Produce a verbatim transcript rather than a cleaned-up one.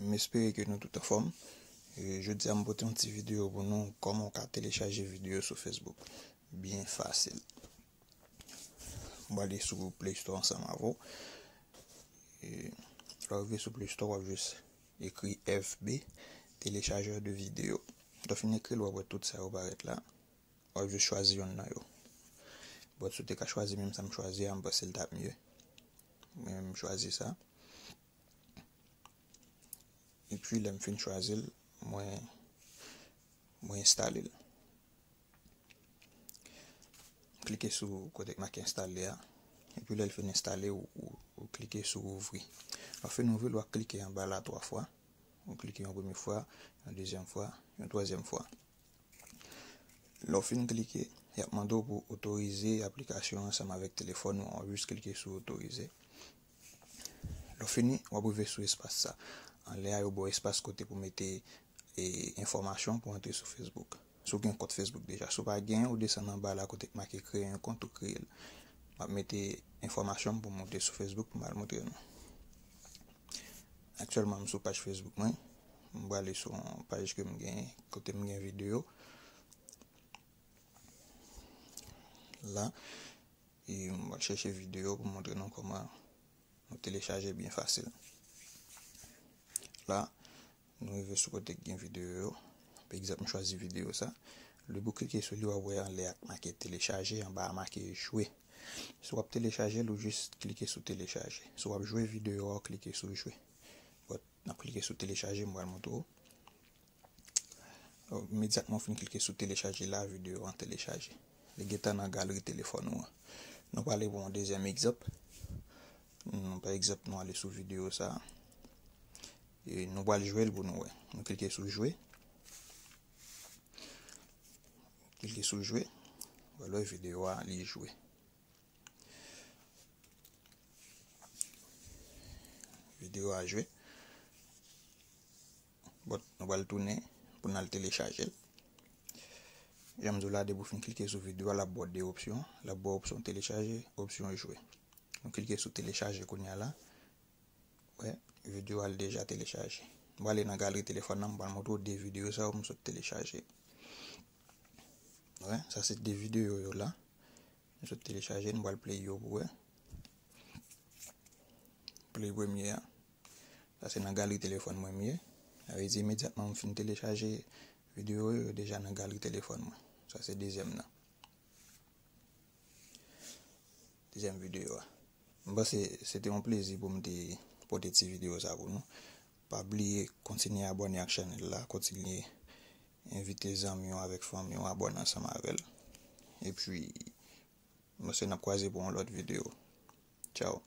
M espere ke nou tout anfòm. E, jodi a, m pote yon ti videyo pou nou, kòman w ka telechaje videyo sou Facebook. Byen fasil. M prale sou Play Store ansanm avè w. E, lè w rive sou Play Store, w ap jis ekri F B, téléchargeur de vidéo. Lè w fin ekri l, w ap wè tout sa yo parèt la. W ap jis chwazi yonn nan yo. Bon, si w te ka chwazi menm sa m chwazi a, m panse l t ap mye. Mwen menm, m chwazi sa. Epi, lè m fin chwazi l, mwen, mwen enstale l. Klike sou kote k make enstale a. Epi, lè l fin enstale, ou, ou, ou klike sou ouvri. Lè w fin ouvri l, w ap klike anba la twa fwa. Ou klike yon premye fwa, yon dezyèm fwa, yon twazyèm fwa. Lè w fin klike, y ap mande w pou w otorize aplikasyon an ansanm avèk telefòn ou an. W ap jis klike sou otorize. Lè w fini, w ap rive sou espas sa. Anlè a, yo ba w espas kote pou mete, e, enfòmasyon pou antre sou Facebook. Si w gen kont Facebook deja, si w pa genyen, ou desann anba la kote k make kreye yon kont, ou kreye l. M ap mete enfòmasyon m pou m monte sou Facebook pou m al montre nou. Aktyèlman, m sou paj Facebook mwen. M prale sou yon paj ke m genyen, kote m gen videyo. La, e m pral chèche videyo pou m montre nou kòman nou telechaje byen fasil. La, nou rive sou kote k gen videyo yo. Pa egzanp, m chwazi videyo sa. Lè w klike sou li, w ap wè anlè a make telechaje, anba a make jwe. Si w ap telechaje l, ou jis klike sou telechaje. Si w ap jwe videyo a, w klike sou jwe. Bon, n ap klike sou telechaje, m pral montre w. Imedyatman w fin klike sou telechaje la, videyo an telechaje. Li gentan nan galri telefòn ou an. Nou prale pou yon dezyèm egzanp. Nou, pa egzanp, nou ale sou videyo sa. E nou pral jwe l pou nou wè. Nou klike sou jwe. Klike sou jwe. W pral wè videyo a, li jwe. Videyo a jwe. Bon, nou pral tounen pou n al telechaje l. Jan m di w la, depi w fin klike sou videyo a, l ap ba w de opsyon. L ap ba w opsyon telechaje, opsyon jwe. Nou klike sou telechaje kounye a la. Wè, videyo a l deja telechaje. M prale nan galri telefòn nan, m pral montre w de videyo sa yo m sot telechaje. Wè, sa se de videyo yo la. M sot telechaje, m pral play yo pou wè. Play premye a. Sa se nan galri telefòn mwen m ye. Sa vle di imedyatman m fin telechaje videyo yo, yo deja nan galri telefòn mwen. Sa se dezyèm nan. Dezyèm videyo a. M panse se te yon plezi pou m te pote ti videyo sa pou nou. Pa bliye kontinye abòne ak chanèl la, kontinye envite zanmi w avèk fanmi w abòne ansanm avè l. Epi, m panse n ap kwaze pou yon lòt videyo. Tchaw.